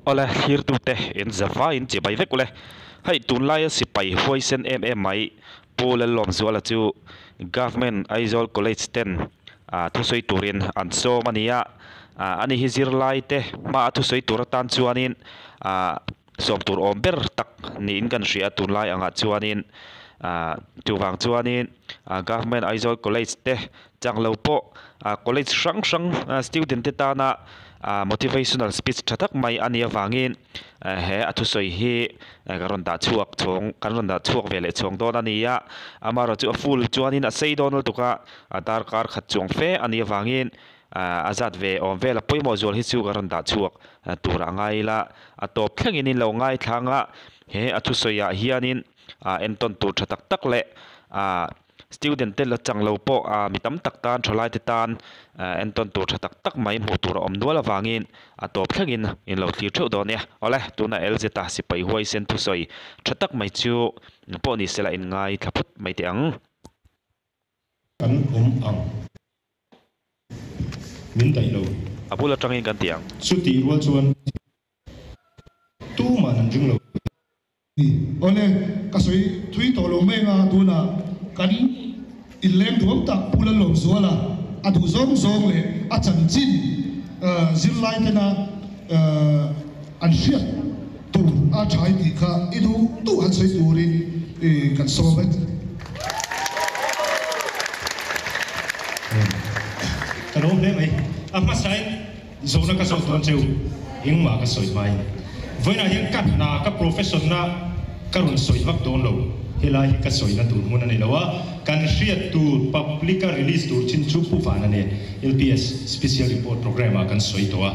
Awle, thlirtute in zavaiin chibai vek ule. Hei tunlaia sipai huaisen em em mai Pu Lallawmzuala chu Government Aizawl College ten thusawi turin an sawm a ni a. Ani hi zirlaite hmaa thusawi tur atan chuanin sawm tur awm ber tak niin kan hria a tunlai angah chuanin chuvang chuanin Government Aizawl College te chang lo pawh college hrang hrang student te tana motivational speech tha tak mai a nih avangin he a thusawi hi kan rawn dah chhuak chhawng kan rawn dah chhuak ve leh chhawng dawn a ni a amaherawhchu a full chuanin a sei dawn lutuk a a darkar khat chuang fe a nih avangin a zat ve awm vel a pawimawh zual hi chu kan rawn dah chhuak tur a ngai ila a tawp thlengin in lo ngaithlang a he a thusawi ah hianin entawn tur tha tak tak leh ah Student te la chang lo pawh ah mi tam tak tan thalai te tan entawn tur tha tak tak mai hmuh tur a awm nual avangin a tawp thlengin in lo thlir theuh dawn nia. Awle, tuna LZ a sipai huaisen thusawi tha tak mai chu pawh ni sela in ngai thla phawt mai teh ang. Kan awm ang. Min daih lo. A bul atangin kan ti ang. Chutih rual chuan tuman an ring lo. Awle, ka sawi thui tawh lo mai anga tunah kan inleng duam tak Pu Lalawmzuala a duh zawng zawng leh a chanchin zirlai tena an hriat tur a tha i tih kha i duh duh han sawi turin kan sawm e. Ka lawm hle mai. A hmasain Zawhna ka zawh dawn cheu, engmah ka sawi hmain. Vawiinah hian ka hna, ka profession na ka rawn sawi vak dawn lo. Helai hi ka sawina tur hmun a ni lo a, kan hriat tur public a release tur chin chu Pu Vana nen LPS Special Report Programme ah kan sawi tawh a,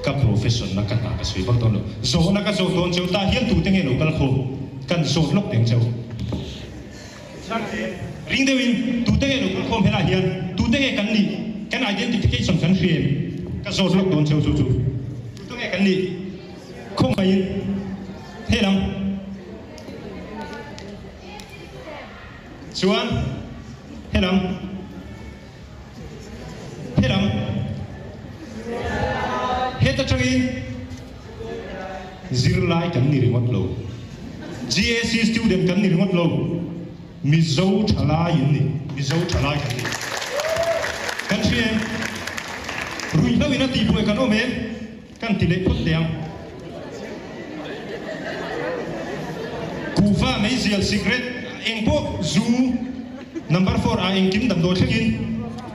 ka profession na ka hna ka sawi vak dawn lo. Zawhna ka zawh dawn cheu, tah hian tute nge lo kal khawm? Kan zawt lawk teng cheu. Ring deuhin, tute nge lo kal khawm helaiah hian? Tute nge kan nih? Kan identification kan hria em? Ka zawt lawk dawn cheu chu chu. Tute nge kan nih? Khawngaihin helam chuan helam helam heta tangin Zirlai kan ni ringawt lo. GAC student kan ni ringawt lo. Mizo thalai in ni. Mizo thalai kan ni. Kan hria em? Ruihhlo in a tihbuai kan awm em? Kan ti leh phawt teh ang. Kuhva, meizial, cigarette, engpawh, zu, number four ah engkim damdawi thlengin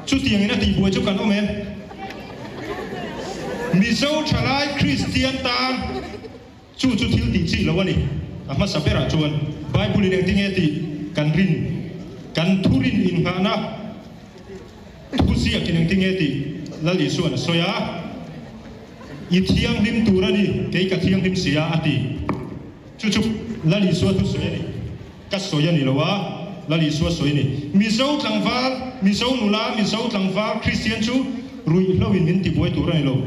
chutiang in a tihbuai chu kan awm em? Mizo thalai Kristian tan chu chu thil tih chi lo a ni. A hmasa berah chuan Bible in engtin nge tih kan rin, kan thurin inngahna thu ziakin engtin nge tih Lal Isuan a sawi a, I thianghlim tur a ni, kei ka thianghlim si a, a ti. Chu chu Lal Isua thusawi a ni. Ka sawi a ni lo a, Lal Isua sawi a ni. Mizo tlangval, Mizo nula, Mizo tlangval Kristian chu ruihhlo in min tibuai tur a ni lo.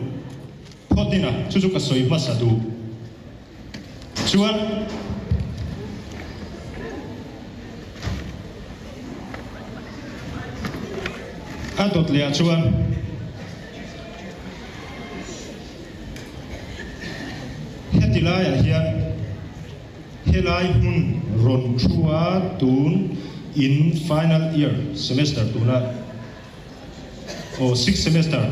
Phawt ina chu chu ka sawi hmasa duh. Chuan a dawt leh ah chuan heti laiah hian Helai hmun rawn thu a tun in final year semester tuna aw sixth semester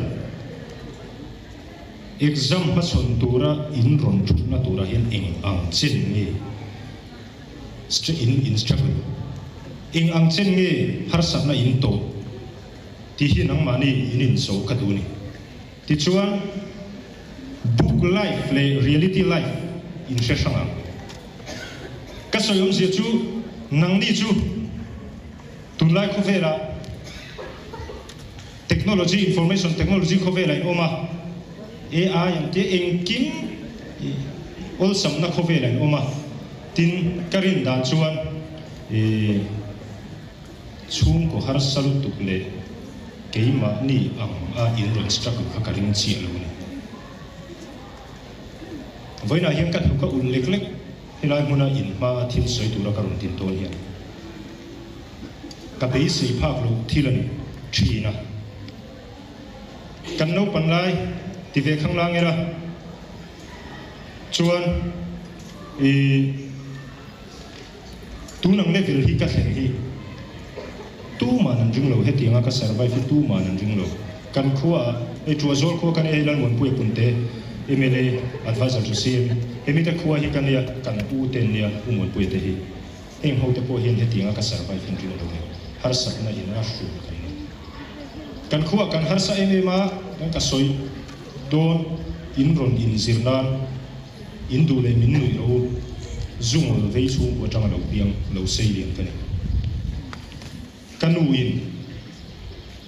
exam hmachhawn tura in rawn thutna turah hian eng ang chen nge in in struggle eng ang chen nge harsatna in tawh tih hi nangmahni in inzo ka duh a ni. Tichuan, book life leh reality life in hre hrang ang. Ka sawi awmzia chu nangni chu tunlai khawvelah technology, information technology khawvelah in awm a, AI ang te engkim awlsamna khawvelah in awm a, tin ka rin dan chuan ih Chhungkaw harsa lutuk leh keimahni ang a in rawn struggle kha ka ring chiah lo a ni. Vawiinah hian ka hnuk a ulh lek lek helai hmuna in hma a thil sawi tura ka rawn din dawn hian ka beisei phak loh thil a ni thin a. Kan naupan lai ti ve khanglang ila. Chuan i tun ang level hi ka thlen hi tuman an ring lo, hetianga ka survive hi tuman an ring lo. Kan khua ah hei Tuazawl khua kan ei Lalmuanpuia Punte mla advisor to CM hemi te khua hi ka nia, kan u te an nia U Muanpuia te hi. Heng ho te pawh hian hetianga ka survive hi an ring lo ni. Harsatna in a hrul ka ring a. Kan khua kan harsa em em a, kan ka sawi dawn in rawn inzir nan in duh leh min nuih rawh u, zungawl vei chhungkua atanga lo piang lo sei lian ka ni. Ka nu in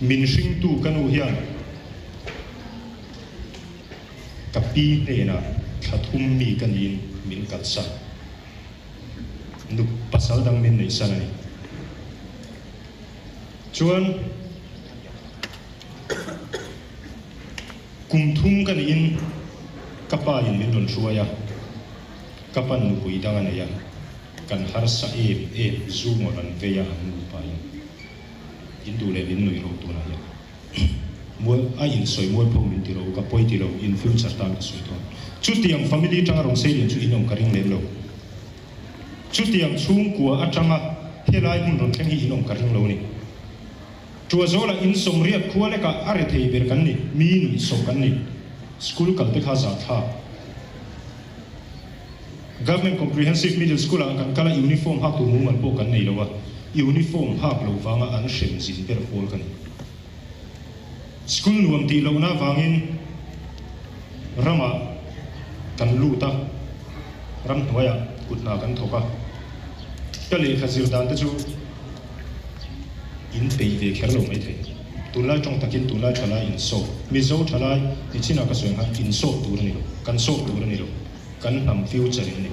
min hringtu ka nu hian ka pi hnenah thla thum mi ka niin min kalsan. Nu pasal dang min neihsan a ni. Chuan kum thum ka niin ka pa in min rawn hruai a, ka pan nupui dang a nei a, kan harsa em em zu ngawt an vei a an nupa in in duh leh min nuih rawh tunah hian mual a insawi mual pho min ti rawh u ka pawi ti lo in future tan ka sawi dawn. Chutiang family tanga rawn sei lian chu in awm ka ring lem lo. Chutiang chhungkua atanga helai hmun rawn thleng hi in awm ka ring lo ni. Tuazawla in sawmriat khua lekah a rethei ber kan ni, mi nuihsawh kan ni. School kal te kha zahthlak. Government Comprehensive Middle School ah kan kal a uniform hak tur mumal pawh kan nei lo a, uniform hak lo vanga an hrem zin ber pawl ka ni. School nuam tih lohna avangin ramah kan lut a, ramhnuaiah kut hna kan thawk a, ka lehkha zir dan te chu in peih ve kher lo maithei. Tunlai tawng takin tunlai thalai insawp, Mizo thalai nichinah ka sawi ang khan insawp tur a ni lo, kan sawp tur a ni lo, kan hnam future in a ni.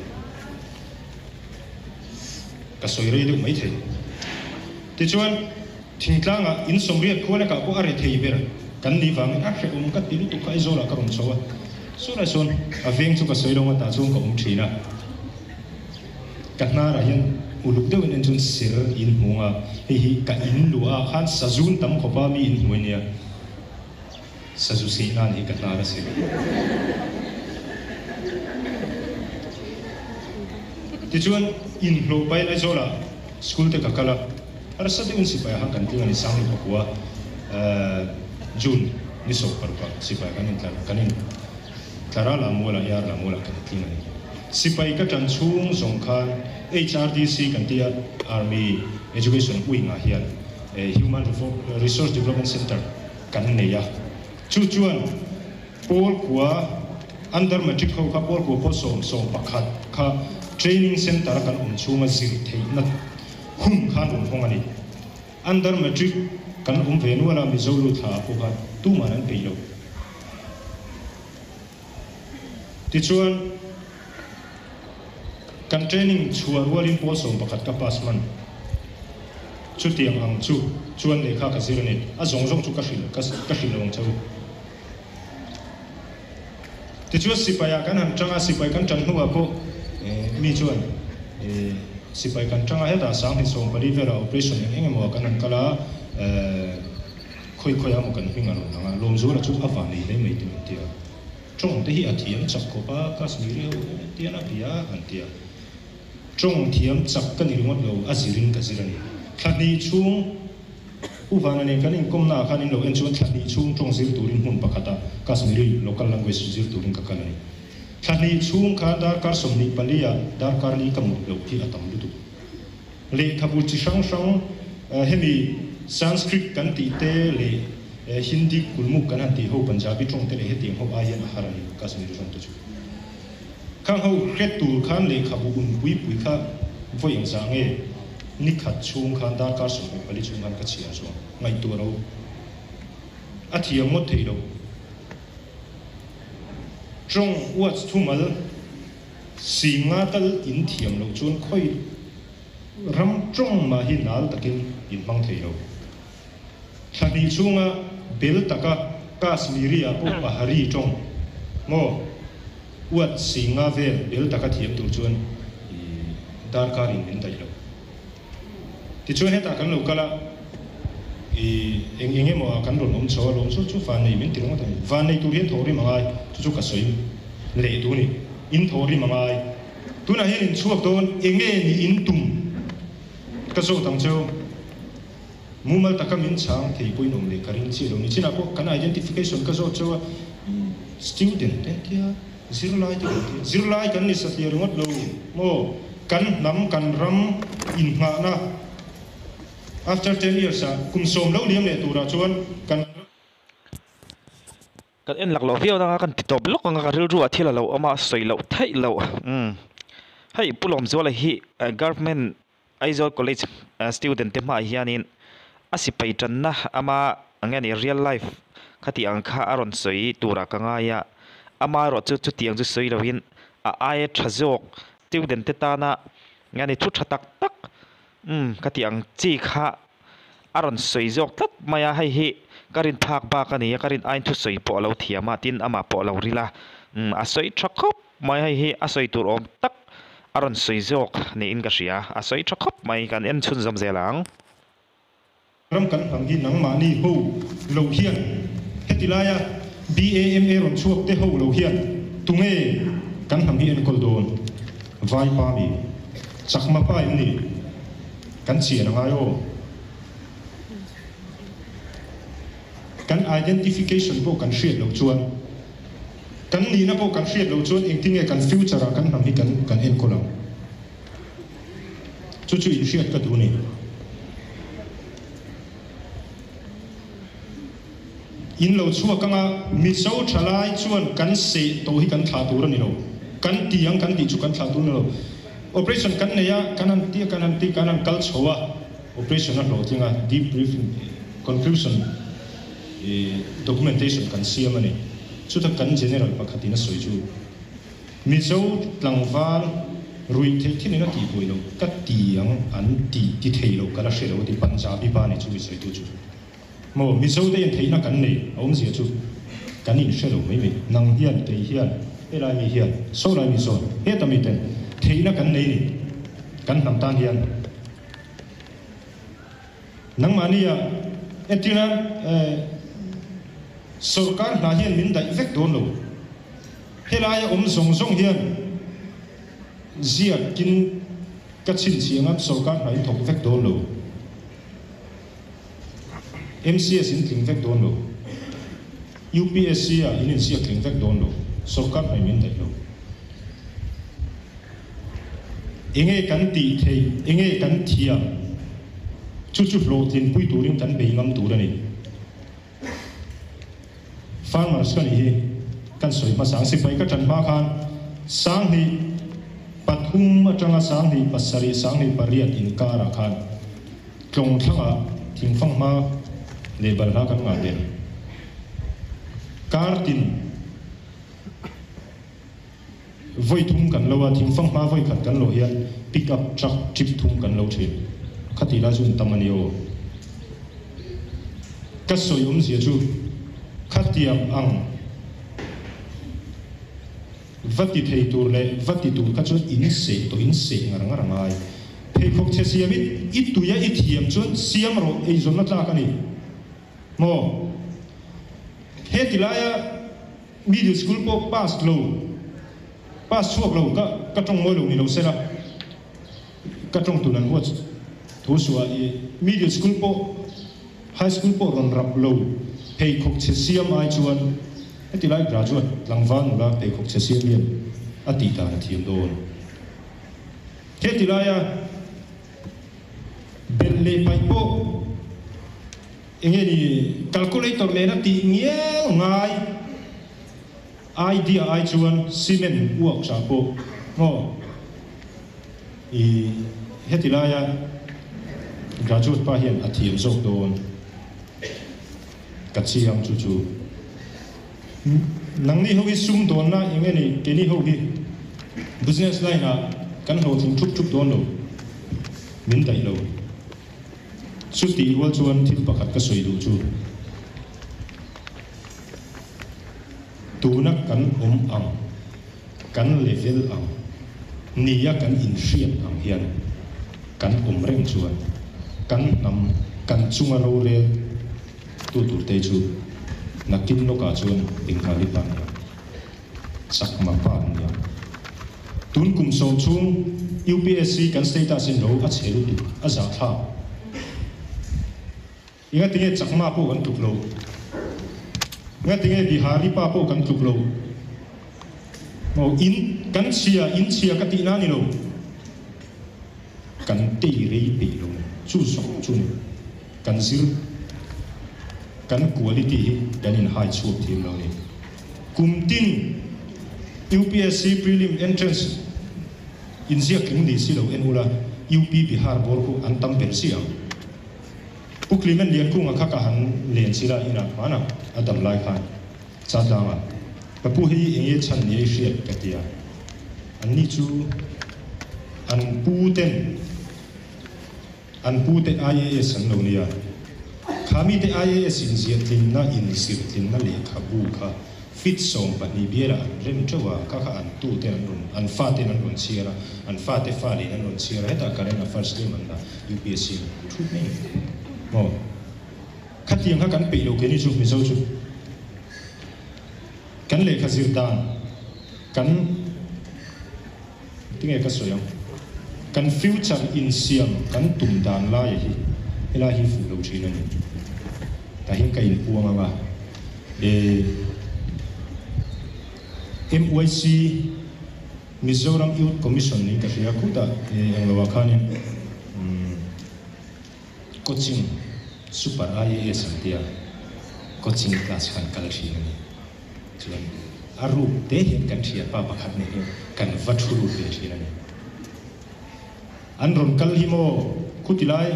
Ka sawi rei deuh maithei. Tichuan. Thingtlangah in sawmriat khua lekah pawh a ri thei ber kan nih vangin a hrehawm ka ti lutuk kha Aizawlah ka rawn chho a, sawnah sawn a veng chu ka sawi lo ngawt ah chuan ka awm thin a, ka hnarah hian uluk deuhin en chuan ser in hmu ang a, hei hi ka in luah ah khan sazun tam khawpa mi in hmu ania, sazu seh nan hi ka hnar a ser. Tichuan inhlawh pahin Aizawlah school te ka kal a. Harsa deuhin sipai han kan tling a ni Sangli pakua June ni 16 ah sipai kan intlar kan in tlar a Lamual ah Yar Lamual ah kan tling a ni. Sipai ka tan chhung zawng khan HRDC kan tia Army Education Wing ah hian Human Resource Development Centre kan nei a, chu chuan Pawl kua Under Matric ho kha pawl kua pawl sawm 11 kha Training Centre a kan awm chhunga zir theihna Hun khan rawn hawng a ni. Under Matric kan awm ve nual a, Mizo lut thla ah pawh khan tuman an peih lo. Tichuan, kan training chhuah rualin pawl 11 ka pass hman. Chutiang ang chu chuan lehkha ka zir a ni. A zawng zawng chu ka hrilh ka hrilh lo ang che u. Tichuan sipai ah kan han tang a, sipai kan tan hnuah pawh mi chuan sipai kan tang a, hetah 2014 velah operation eng eng emaw ah kan han kal a, khawi khawi ah emaw kan hming a rawn lang a, Lawmzuala chu a van ei hle mai tih an ti a, tawng te hi a thiam chak khawp a, Kashmiri ho tian a bia an ti a, tawng thiam chak ka ni ringawt lo, a zirin ka zir a ni. Thla hnih chhung. U Vana nen kan inkawmna ah khan in lo en chuan thla hnih chhung tawng zir turin hmun pakhatah Kashmiri local language zir turin ka kal a ni. Thla hnih chhung khan darkar 24 ah darkar li ka mut loh hi a tam lutuk. Lehkhabu chi hrang hrang hemi Sanskrit kan tih te leh Hindi kulmuk kan han tih ho Punjabi tawng te leh hetiang ho ai hian a har a ni Kashmiri tawng te chu. Khang ho hret tur khan lehkhabu un pui pui kha vawi engzah nge ni khat chhung khan darkar 24 chhung khan ka chhiar chuang ngaihtuah ro a thiam ngawt thei lo. Tawng uat thumal sing nga tal in thiam loh chuan khawi ram tawng mah hi nal takin in hmang thei lo. Thla hnih chhunga bel taka Kashmiri ah pawh Pahari tawng maw uat si nga vel bel taka thiam tur chuan darkar in min daih lo. Tichuan hetah kan lo kal a, i eng eng emaw ah kan rawn awm chho a lawm chu chu van nei min ti ringawt a ni. Van nei tur hian thawh rim a ngai, chu chu ka sawi leh duh a ni. In thaw rim a ngai. Tunah hian in chhuak dawn enge ni in tum ka zawt ang cheu. Mumal taka min chhang thei pawhin awm leh ka ring chiah lo ni. Chinah pawh kan identification ka zawt cheu a, student engtia zirlai te kan tia. Zirlai kan ni satliah ringawt lo maw? Kan hnam, kan ram innghahna after 10 years ah kum 10 lo liam leh turah chuan kan. Kan en lak loh viau nanga kan ti tawp lawk anga ka rilru ah thil a lo awm a, sawi loh theih loh. Umm hei Pu Lawmzuala hi Government Aizawl College student te hmaah hianin a sipai tanna ama eng nge ni real life khati ang kha a rawn sawi turah ka ngai a, amaherawh chu chutiang chu sawi lohin a aia tha zawk student te tana eng nge ni thu tha tak tak umm khati ang chi kha a rawn sawi zawk tlat mai a, hei hi ka rin phak bak a ni a, ka rin aiin thusawi pawh a lo thiam a, tin amah pawh a lo ril a, umm a sawi tha khawp mai, hei hi a sawi tur awm tak a rawn sawi zawk niin ka hria, a sawi tha khawp mai, kan en chhunzawm zel ang. Ram kan hnam hi nangmahni ho lo hian heti laia BAMA rawn chhuak te ho lo hian tunge kan hnam hi enkawl dawn? Vaipa mi? Chakma pa em ni? Kan chian a ngai aw. Kan identification pawh kan hriat loh chuan, kan nihna pawh kan hriat loh chuan engtinge kan future ah kan hnam hi kan kan enkawl ang? Chu chu inhriat ka duh a ni. In lo chhuak anga Mizo thalai chuan kan seh tawh hi kan thlah tur a ni lo. Kan ti ang kan tih chu kan thlah tur a ni lo. Operation kan nei a, kan han ti a, kan han ti, kan han kal chho a, operation a hlawhtling a, debriefing, conclusion, documentation kan siam a ni. Chuta kan General pakhatin a sawi chu, Mizo tlangval ruih theih thilin a tihbuai lo, ka ti ang an ti ti thei lo, ka la hre lo a ti, Punjabi pa ni chu mi sawitu chu. Maw, Mizo te in theihna kan nei a awmzia chu kan in hre lo mai mai. Nang hian, kei hian, helai mi hian, sawlai mi sawn, heta mi ten theihna kan nei ni kan hnam tan hian. Nangmahnia entirna sawrkar hna hian min daih vek dawn lo. Helaia awm zawng zawng hian ziakin ka chhinchhiah anga sawrkar hna in thawk vek dawn lo. MCS in tling vek dawn lo. UPSC ah in inziak tling vek dawn lo. Sorkar hmai min daih lo. Enge kan tih theih, enge kan thiam, chu chu hlawhtlinpui turin kan bei ngam tur a ni. Farmers ka nih hi kan sawi hmasa ang. Sipai ka tan hma khan 2003 atanga 2007, 2008 inkarah khan Tlawng thlangah thingfang hma leh balhla kan ngah ber. Kar tin vawi thum kan lo a, thingfang hma vawi khat kan lawh hian pick up truck trip thum kan lo thin. Khati lai chu an tam a ni aw. Ka sawi awmzia chu khatiang ang va ti thei tur leh va ti tur kha chuan in seh tawh in seh ngar ngar a ngai. Pheikhawk chhe siam i i tuia i thiam chuan siam rawh eizawnna tlak a ni maw? Heti laia middle school pawh pass lo, pass chhuak lo ka ka tawng mawi lo ni lo sela ka tawng tun an huat thu suah i middle school pawh high school pawh rawn rap lo pheikhawk chhe siam ai chuan heti lai graduate tlangval nula pheikhawk chhe siam hian a tih dan a thiam dawn. Heti laia belh leh paih pawh enge ni calculator nena tih ngial ngai idea ai chuan cement uak tha pawh maw i heti laia graduate pa hian a thiam zawk dawn ka chiang chu chu nangni ho hi sum dawnna enge ni keini ho hi business line ah kan hlawhtling thup thup dawn lo min daih lo chu tih rual chuan thil pakhat ka sawi duh chu tuna kan awm ang kan level ang nia kan inhriat ang hian kan awm reng chuan kan hnam kan chunga rorel tu tur te chu nakin lawkah chuan Bengali pa nia Chakma pa nia. Tun kum sawm chhung UPSC kan status in lo a chhe lutuk a zahthlak. Engatinge Chakma pawh kan tluk lo? Engatinge Bihari pa pawh kan tluk lo? Maw in kan chhia in chhia ka tihna a ni lo. Kan tei rei peih lo chu zawk chu ni. Kan zir kan quality hi kan in hai chhuak thiam lo ni. Kum tin UPSC prelim entrance inziak tling ni si lo en ula UP Bihar bawr khu an tam ber si ang. Pu Clement Liankunga kha ka han len sila inah hmanah a dam lai khan Chatlangah ka pu hei eng nge chhan ni ei hriat ka ti a, anni chu an pu ten An pute IAS an lo nia. Kha mite IAS inziahtlinna, inzirtlinna lehkhabu kha fit 12 bialah an rem teuh a, kha kha an tute an rawn, an faten an rawn chhiar a, an fate fa leh an rawn chhiar a, hetah current affairs tlem an la UPSC an hmu thut mai ni maw? Khatiang kha kan peih lo keini chu Mizo chu. Kan lehkha zir dan kan. Tinge ka sawi ang? Kan future insiam kan tum dan laia hi helai hi fuh lo thin a ni. Tah hian ka inpuang ang a, e MYC, Mizoram Youth Commission niin ka hria khutah e englo ah khanin umm coaching super IAS an tia coaching class khan kal thin a ni. Chuan a ruk te hian kan thianpa pakhat nen hian kan va thu lut ve thin a ni. An rawn kal hi maw khuti lai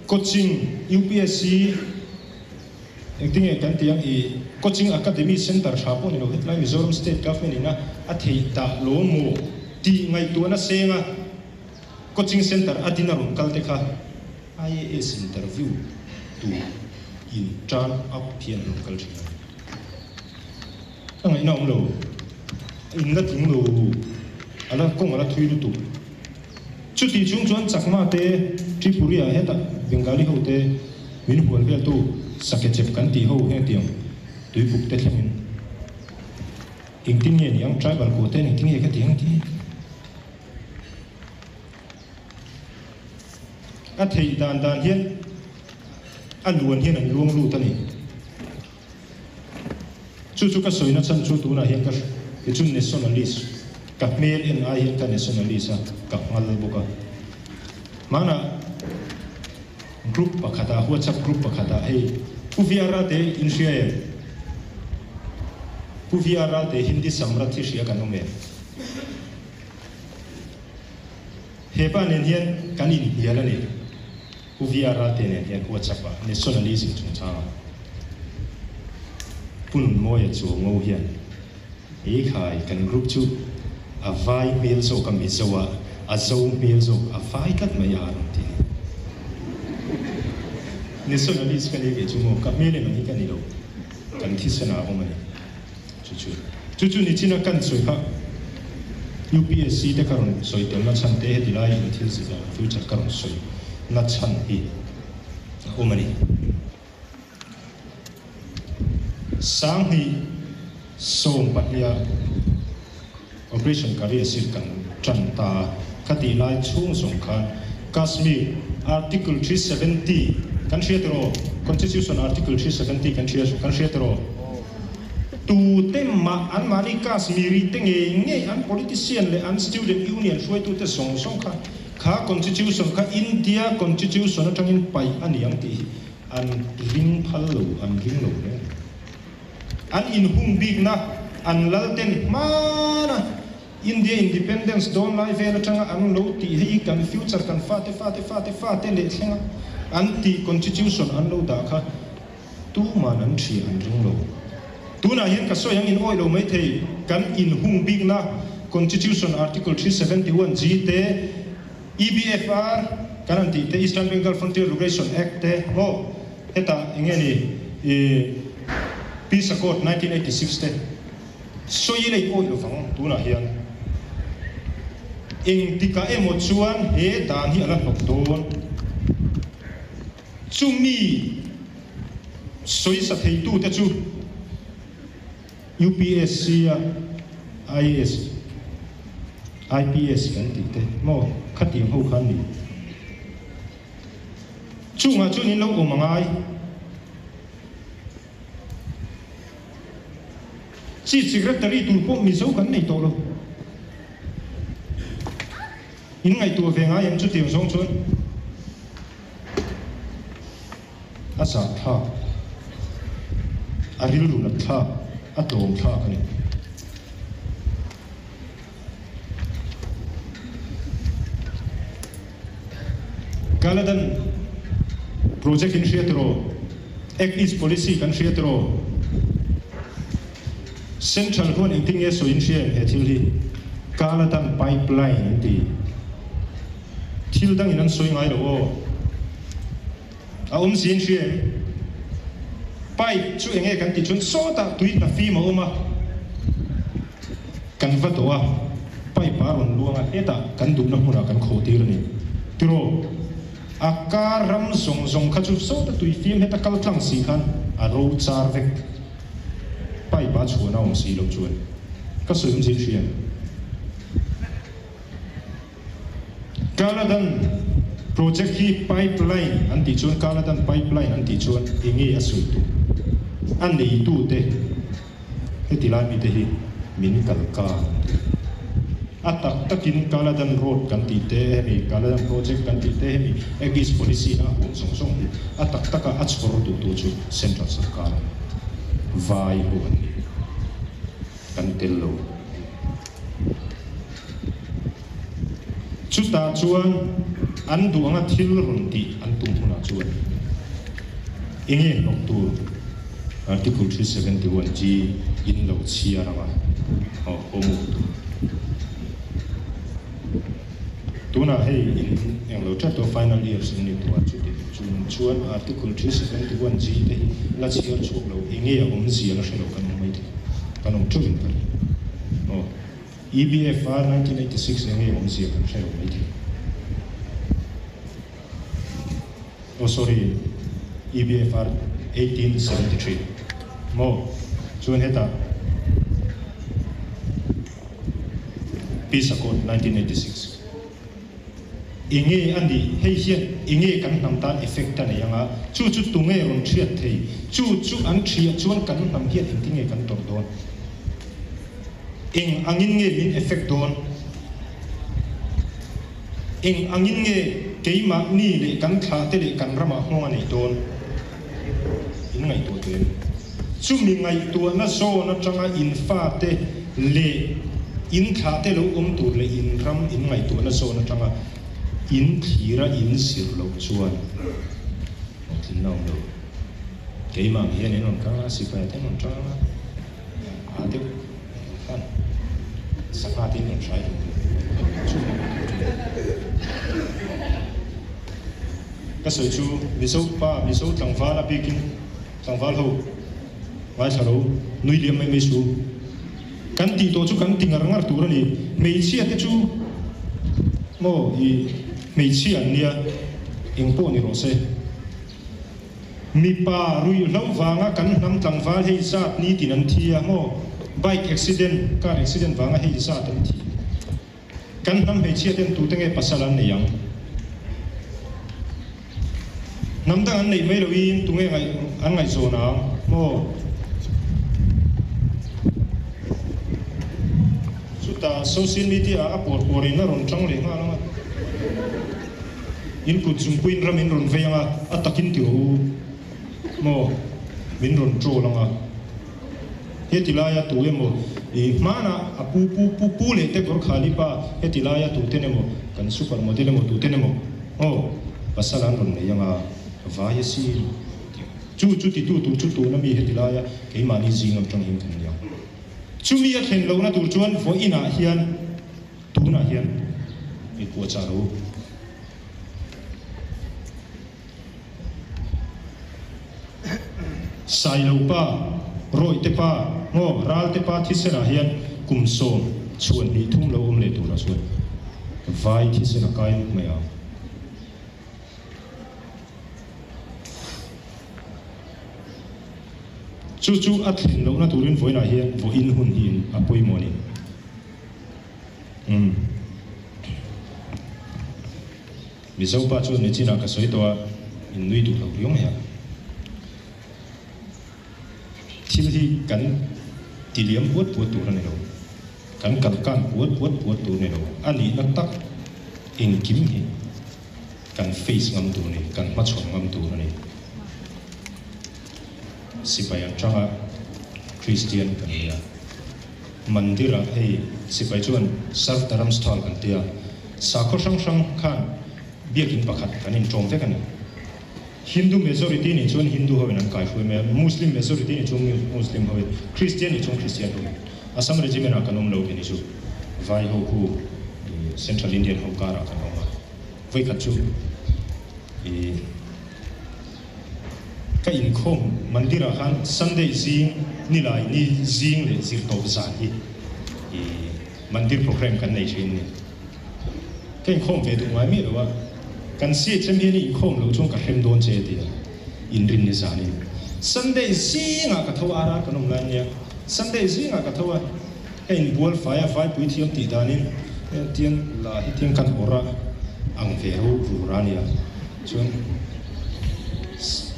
coaching UPSC engtinge kan tih ang i coaching academy center tha pawh ni lo hetlai Mizoram state government ina a theih dah lo maw tih ngaihtuahna senga coaching center a din a rawn kal te kha IAS interview tur in turn up hian an rawn kal thin a ni. Ka ngaihna awm lo, in la tling lo, a la kawng a la thui lutuk. Chuti chung chuan Chakma te, Tripuri ah hetah Bengali ho te min hual vel tu Sakechep kan tih ho hengtiang tuipuk te thlengin engtin nge ni ang tribal ko ten engtin nge ka ti ang ti. A theih dan dan hian a luan hian an luang lut a ni. Chu chu ka sawina chhan chu tunah hian ka kei chu nationalist ka hmel en ai hian ka nationalist a, ka nghal bawk a. Hmanah group pakhatah WhatsApp group pakhatah hei Pu VR te in hria em? Pu VR te Hindi Samrat hi hria kan awm em? Hepa nen hian kan inhnial a ni. Pu VR Ralte nen hian WhatsApp ah nationalism chungchangah Pu Nunmawia Chuango hian ei khai kan group chu a vai hmel zawk a Mizo ah a zo hmel zawk a vai tlat mai a rawn ti a ni. Nationalist ka ni ve chu maw ka hmel em ang hi ka ni lo kan thisen ah a awm a ni. Chu chu chu chu nichina kan sawi kha UPSC te ka rawn sawi tel na chhan te heti lai in thil zir dan future ka rawn sawi na chhan hi a awm a ni. Sanghnih 12 ah Operation Career Sir kan tan ta a, khatih lai chhung zawng khan Kashmir Article 370 kan hria tiraw? Constitution Article 370 kan hria kan hria tiraw? Tute mah anmahni Kashmiri te ngei ngei an politician leh an student union hruaitute zawng zawng kha kha Constitution kha India Constitution atangin paih a ni ang tih hi an ring phal lo, an ring lo hle a ni. An inhung bikna an lal ten hmana India Independence dawn lai vel atanga an lo tih hei kan future kan fate fate fate fate leh thlenga an tih constitution an lo dah kha tuman an thria an ring lo. Tunah hian ka sawi ang in awih lo maithei kan inhung bikna constitution article 371 G te EBFR kan han tih te Eastern Bengal Frontier Regulation Act te maw hetah eng nge ni i Peace Accord 1986 te sawi lei awih lovang tunah hian engtikah emaw chuan he dan hi a la hnawk dawn. Chumi sawisa theitute chu UPSC a IAS. IPS kan tih te maw khatiang ho kha an ni. Chungah chuan in lo awm a ngai. Chief Secretary tur pawh Mizo kan nei tawh lo. In ngaihtuah ve ngai em chutiang zawng chuan a zah thlak, a rilru nat thlak, a tlawm thlak a ni. Kaladan project in hria tiraw? Act East policy kan hria tiraw? Central huan engtin nge sawi in hria em he thil hi? Kaladan pipeline an ti. Thil dangin an sawi ngai lo aw. A awmzia in hria em? Pipe chu enge kan tih chuan sawtah tui hna fim a awm a, kan va dawh a, pipe a rawn luang a, hetah kan duhna hmunah kan khawh tir a ni. Tiraw? A kar ram zawng zawng kha chu sawta tui fim heta kal tlang si khan a ro char vek. Pipe a chhuahna a awm si loh chuan ka sawi awmzia in hria em? Kaladan project hi pipeline an tih chuan Kaladan pipeline an tih chuan enge a sawi tum? A neitute heti lai mite hi min kal ka an ti. A tak takin Kaladan road kan tih te hemi Kaladan project kan tih te hemi Agis policy na a huam zawng zawng hi a tak taka a chhawr duhtu chu Central sarkar a ni. Vai ho an ni. Kan tel lo. Chutah chuan an duh anga thil rawn tih an tum hunah chuan enge hlawk tur Article 371 G in lo chhiar anga aw awm tur. Tunah hei in englo tlat tawh final years in ni tawh a, chuti chung chuan Article 371 G te hi la chhiar chhuak lo enge a awmzia la hre lo kan awm mai thei, kan awm teuh in ka ring. Aw. EBFR 1986 enge awmzia kan hre lo mai thei. Oh sorry, EBFR 1873 maw? Chuan hetah Peace Accord 1986 enge a nih? Hei hian enge kan hnam tan effect a nei anga, chu chu tunge rawn thiat thei? Chu chu an thiah chuan kan hnam hian engtinge kan tawrh dawn? Eng angin nge min effect dawn? Eng angin nge keimahni leh kan thlah te leh kan ramah nghawng a neih dawn? In ngaihtuah teh em? Chumi ngaihtuahna zawn atanga in fate leh in thlah te lo awm tur leh in ram in ngaihtuahna zawn atanga in thlira in zir loh chuan hlawhtlinna awm lo. Keimah ang hian in rawn kal a, sipai te an rawn tang a. A deuh khan sangha te in rawn hrai lo chu ka sawi chu Mizo pa Mizo tlangval a bikin tlangval ho ngaithla lo nui liam mai mai su kan tih tawh chu kan ti ngar ngar tur a ni hmeichhia te chu maw i hmeichhia an nia engpawh ni rawh se. Mipa ruihhlo vanga kan hnam tlangval hei zat nitin an thi a maw? Bike accident, car accident vanga hei zat an thi. Kan hnam hmeichhia ten tute nge pasal an nei ang? Hnam dang an neih mai loin tunge an ngaihzawn ang maw? Chutah social media ah a pawr pawrin a rawn tang leh nghal ang a. In kut zungpuiin ram in rawn vei ang a, a takin ti rawh u maw, min rawn troll ang a. Heti laia tu emaw i hmanah a pu pu pu pu leh te Gorkhali pa heti laia tu ten emaw kan super model emaw tu ten emaw aw pasal an rawn nei ang a, vai a sin ti ang. Chu chu titu tur chu tuna mi heti laia keimahni zing atang hian kan ni ang. Chumi a thlen lohna tur chuan vawiinah hian Tunah hian i puahchah lo. Sailo pa, Rawihte pa, ngaw Ralte pa thisenah hian kum sawm chhuan hnih thum lo awm leh turah chuan vai thisen a kai nuk mai ang. Chu chu a thlen lohna turin vawiinah hian vawiin hun hi a pawimawh a ni. Umm. Mizo pa chuan nichinah ka sawi tawh a, in nui duh lo riau mai a. Thil hi kan ti liam puat puat tur a ni lo, kan kal kan puat puat puat tur a ni lo. A nihna tak engkim hi kan face ngam tur a ni, kan hmachhawn ngam tur a ni. Sipai atanga Kristian kan ni a, Mandir-ah hei sipai chuan Sarv Dharamsthal kan ti a, sakhaw hrang hrang khan biakin pakhat kan inṭawm vek a ni. Hindu majority nih chuan Hindu hoin an kaihruai mai a, Muslim majority nih chuan Muslim hoin, Kristian nih chuan Kristian hoin. Assam Regiment-ah kan awm lo kei ni chu vai ho khu Central Indian ho karah kan awm a, vawikhat chu ih. Ka inkhawm mandirah khan Sunday zing nilai ni zing leh zirtawp zan hi i mandir program kan nei thin ni. Ka inkhawm ve duh ngai miah lo a, kan CHM hian i inkhawm loh chuan ka hrem dawn che tia inrin ni zanin Sunday zingah ka tho a arar kan awm lai ania Sunday zingah ka tho a ka inbual fai a vaipui thiam tih danin tiang la hi tiang kan awrh a ang ve ru rur a nia chuan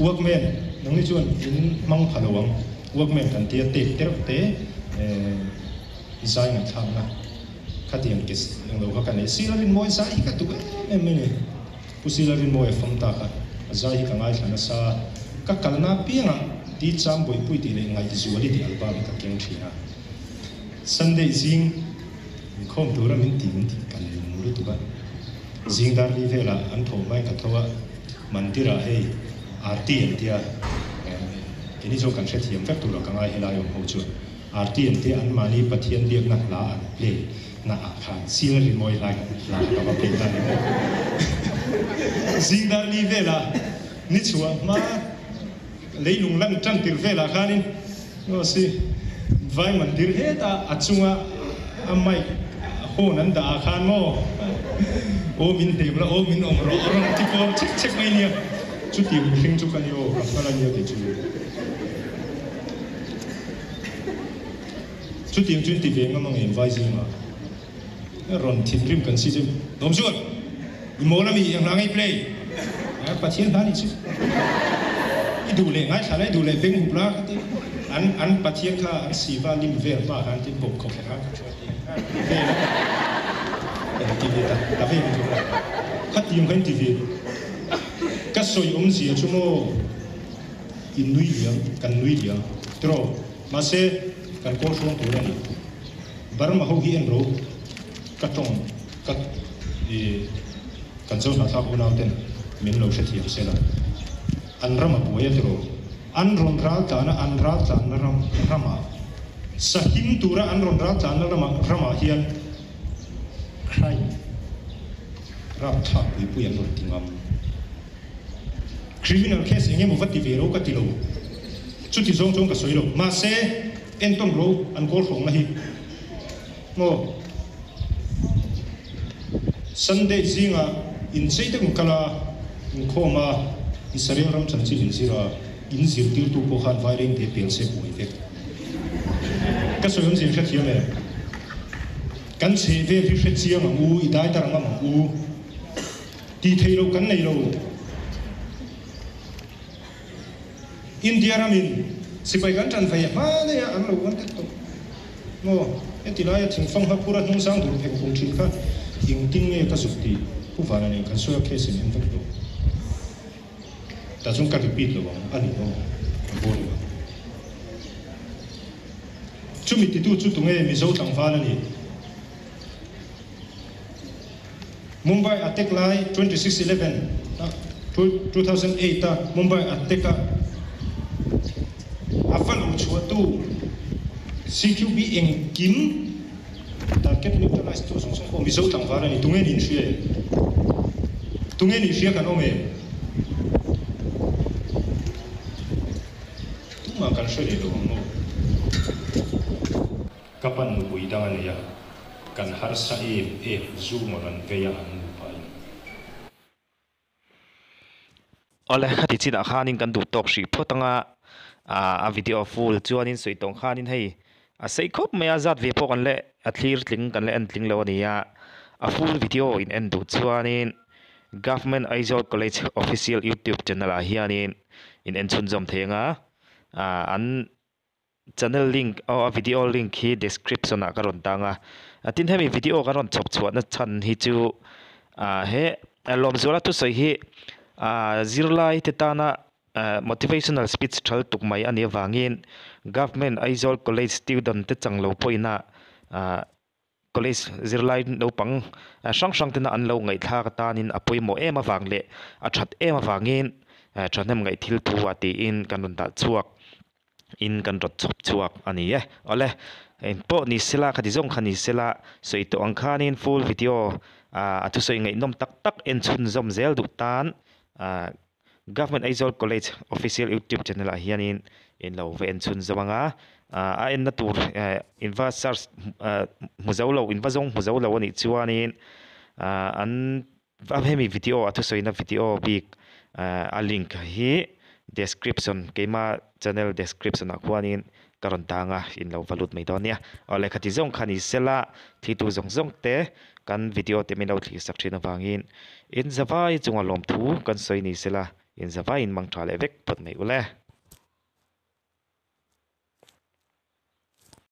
Walkman nangni chuan in hmang pha lo ang Walkman kan tia tape te reuh te zai ngaihthlakna khatiang ke englo kha ka nei Sir Rinmawia zai hi ka duh em em mai ni Pu Sir Rinmawia fam ta kha a zai hi ka ngaithla nasa ka kalna apiangah Di Cham Bawihpui tih leh Ngaihzuali tih album hi ka keng thin a Sunday zing inkhawm tura min ti min ti kan lung lutuk a, zing dar li velah an tho hmain ka tho a, mandirah hei Aarti an tia, keini chuan kan hrethiam vek tura ka ngai helai awm ho chuan Aarti an tia anmahni Pathian biakna hla an play na ah khan sir rimawi hlai hla kha ka va play ta ni maw. Zing dar li velah ni chhuah hma leilung lan tan tir velah khanin Aw si, vai mandir hetah a chunga a mic horn an dah ah khan maw aw min hnem la aw min awm rawh a rawn ti kawr chek chek mai nia, chutiang mihring chu ka ni aw ka hman a nia kei chu. Chutiang chu in ti ve ngam ang em vai zingah rawn thinrim kan si chu Dawm chuan i mawl ami eng hla ngei play Pathian hla nih chu i duh leh ngaithla la i duh leh beng hup la ka ti an an Pathian kha an siva lim vel hma khan tin bawp khawp kha ka thu ti vel a eng ti ve ta ta ve ni tur a khatiang kha in ti ve ka sawi awmzia chu maw in nui liam kan nui liam tiraw mahse kan kawl hruang tur a ni. Burma ho hi en ro ka tawng ka i kan zo hnahthlak unau ten min lo hrethiam se la an ram a buai a tiraw an rawn ral tlan a an ral tlanna ram ramah sahim tura an rawn ral tlanna ramah ramah hian crime rapthlak pui pui an rawn ti ngam criminal case eng emaw va ti ve ro ka ti lo chuti zawng chuan ka sawi lo mahse Entawn ro an kawl hrawngna hi maw Sunday zingah inchei deuh in kal a, inkhawm a, Israel ram chanchin in zir a, in zirtirtu pawh khan vaireng te pel se buai vek. Ka sawi awmzia in hrethiam em? Kan chhe vel hi hre chiang ang u, i dai dar ngam ang u. Tih theih loh kan nei lo. India ramin sipai kan ṭan ve hma daih a, an lo uan tek tawh maw? Heti laia thingfang hma phura hnung sang dur pheng phung ṭhin kha engtin nge ka zuk tih Pu Vana nen kan sawi a case in en vek lo. Tah chuan ka repeat lo ang, a ni maw? A boring ang. Chumi titu chu tunge Mizo tlangval a ni? Mumbai attack lai 26 11 2008 a Mumbai attack a a va lo chhuahtu CQB engkim target neutralize tu zawng zawng pawh Mizo tlangval a ni. Tunge ni inhria em? Tunge ni hria kan awm em? Tumah kan hre leh lo ang maw? Ka pan nupui dang a nei a, kan harsa em em zu ngawr an vei a an nupa in. Awle, a ti chinah khanin kan duh tawk hrih phawt ang a, a video full chuanin sawi tawng khanin hei a sei khawp mai a, zat ve pawh kan leh a thlir tling kan la en tling lo a ni a, a full video in en duh chuanin. Government Aizawl College Official YouTube channel ah hianin in en chhunzawm thei anga ah an channel link aw a video link hi description ah ka rawn tang a tin hemi video ka rawn chhawp chhuahna chhan hi chu ah he Lawmzuala thusawi hi ah zirlai te tana Motivational speech thal tuk mai a nih avangin Government Aizawl College student te chang lo pawhin a college zirlai naupang hrang hrang tena an lo ngaihthlak atanin a pawimawh em avang leh a that em avangin thahnem ngaih thil thu a tiin kan rawn dah chhuak in kan rawn chhawp chhuak a ni e. Awle, engpawh ni sela khati zawng kha ni sela sawi tawh ang khanin full video a thusawi ngaihnawm tak tak en chhunzawm zel duh tan Government Aizawl College Official YouTube channel ah hianin in lo va en chhun zawm ang a, a enna tur in va search hmu zo lo in va zawng hmu zo lo anih chuanin an hemi video a thusawina video bik a link hi description keima channel description ah khuanin ka rawn tang a in lo va lut mai dawn nia. Aw lehkha ti zawng kha ni sela thlitu zawng zawng te kan video te min lo thlir sak thin avangin in zavai chunga lawmthu kan sawi ni sela in zavai in mang tha leh vek phawt mai ule.